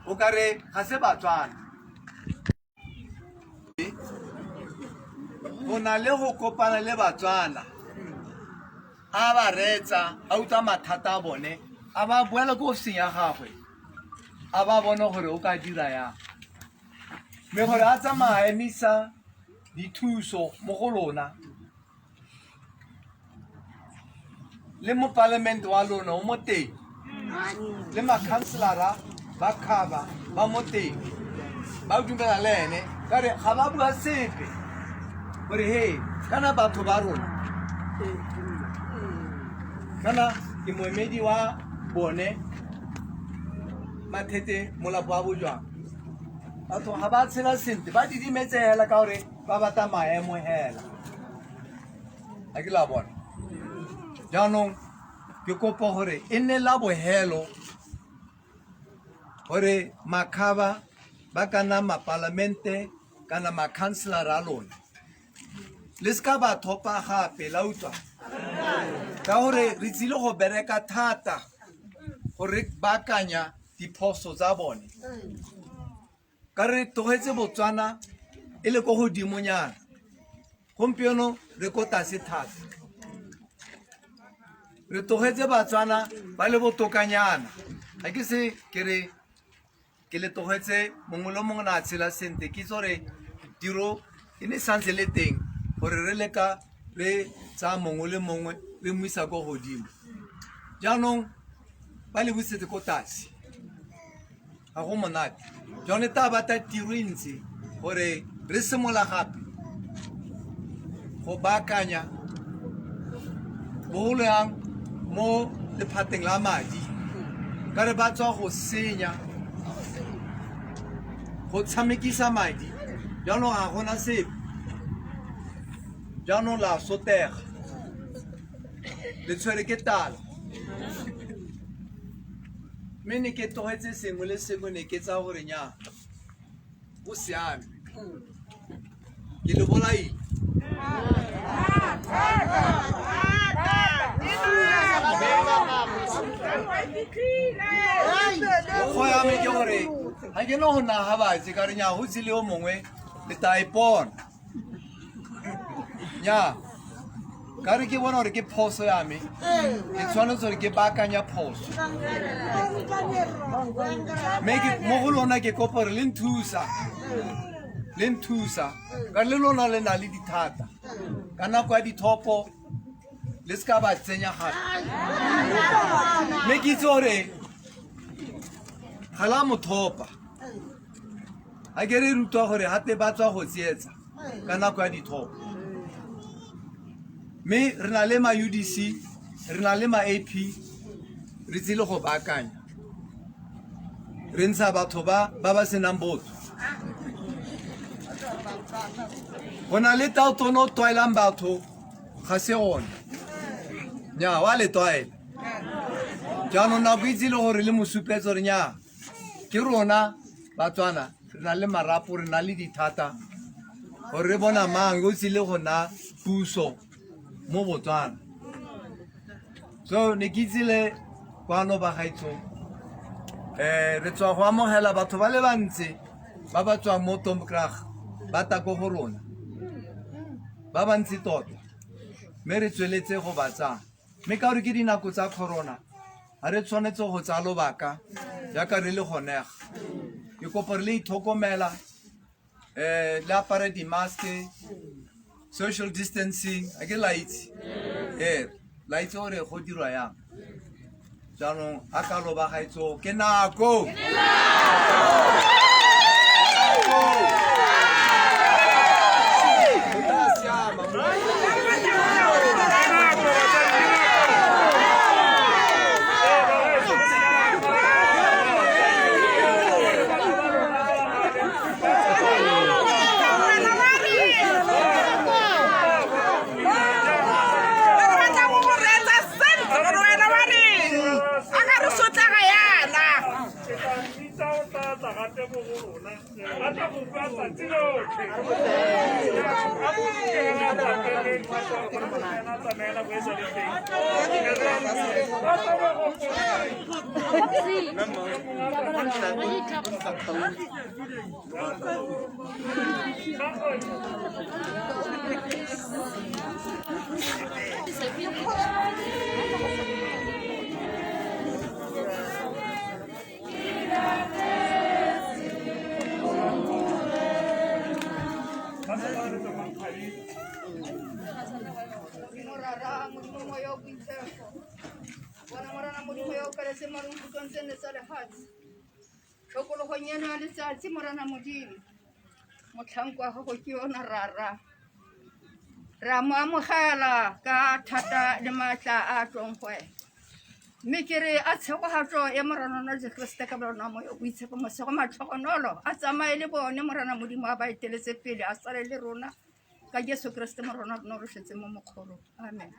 O kare ga se Batswana. Go na le go kopana le Batswana, a ba reetsa, a utlwa mathata a bone, a ba boela ko ofising ya gagwe, a ba bone gore o ka dira yang. Mme gore a tsamaya a emisa dithuso mo go lona le mopalamente wa lona o mo teng le makhanselara ba khaba ba mo teng ba dumela le ene ka re ga ba bua sepe gore he kana batho ba rona kana ke moemedi wa bone Mathete Molapo wa Bojwang. Batho ga ba tshela sentle, ba didimetse hela ka gore ba batla maemo hela. A ke la bona. Jaanong ke kopa gore e nne la bohelo gore makhaba ba ka nna mapalamente kana makhanselara a lona le se ka ba thopa gape la utlwa ka gore re tsile go bereka thata gore baakanya diphoso tsa bone ka re tlogetse Botswana e le ko godimonyana gompieno re ko tlase thata re tlogetse Batswana ba le botokanyana ga ke se ke re ke le tlogetse mongwe le mongwe na a tshela sentle ke itse gore tiro e ne e santse le teng gore re leka re tsaya mongwe le mongwe re mo isa ko godimo jaanong ba le busetse ko tlase ga go monate jone ta bata tiro e ntsi gore re semola gape go baakanya bogolo yang mo lephateng la madi ka re ba tswa go senya go tshamekisa madi jaanong ga gona sepe jaanong la sotega le tshwere ke tala mme ne ke tlogetse sengwe le sengwe ne ke tsaya gore nya go siame ke le bolaile. Mokgwa ya me ke gore ga ke no go naga batse ka re nya go tsile yo mongwe le tla ipona nya ka re ke bona gore ke phoso ya me ke tshwanetse gore ke baakanya phoso mme mo go lona ke kopa gore le nthusa le nthusa ka le lona le na le dithata ka nako ya dithopo le se ka ba tsenya gape mme ke itse gore ga la mothopa ga ke re rutwa gore gape ba tswa go tsietsa ka nako ya dithopo mme re na le ma UDC re na le ma AP re tsile go baakanya re ntsha batho ba ba ba senang botho go na le taotono o tlwaelang batho ga se gone nya wa le tlwaela jaanong nako itse le gore le mosupetso re nya ke rona Batswana re na le marapo re na le dithata gore re bona mang yo tsile go na puso mo Botswana so ne ke itsile kwano ba gaetsho re tswa go amogela batho ba le bantsi ba ba tswang mo Domkrag ba ta ko go rona ba bantsi tota mme re tsweletse go ba tsaya mme ka gore ke dinako tsa corona ga re tshwanetse go tsaya lobaka jaaka re le gonega ke kopa re le itlhokomela le apare di-mask social distancing a ke la itse ee la itse gore go dirwa yang jaanong a ka loba gaetso ke nako. Go tla siama. Morara Modimo moya o boitshepo bona Morena Modimo ya o kaletse marung kutlong tse nne tsa lefatshe tlhokologong eno ya letsatsi Morena Modimo motlhanko wa gago ke yona rara re a mo amogela ka thata le maatla a a tswang go ena mme ke re a tshegogatso ya Morena rona Jesu Keresete ka bolona moya o boitshepo mosego matlhogonolo a tsamaye le bone Morena Modimo a ba eteletse pele a sale le rona ka Jesu Keresete Morena rona re tletse mo mokgorong amen.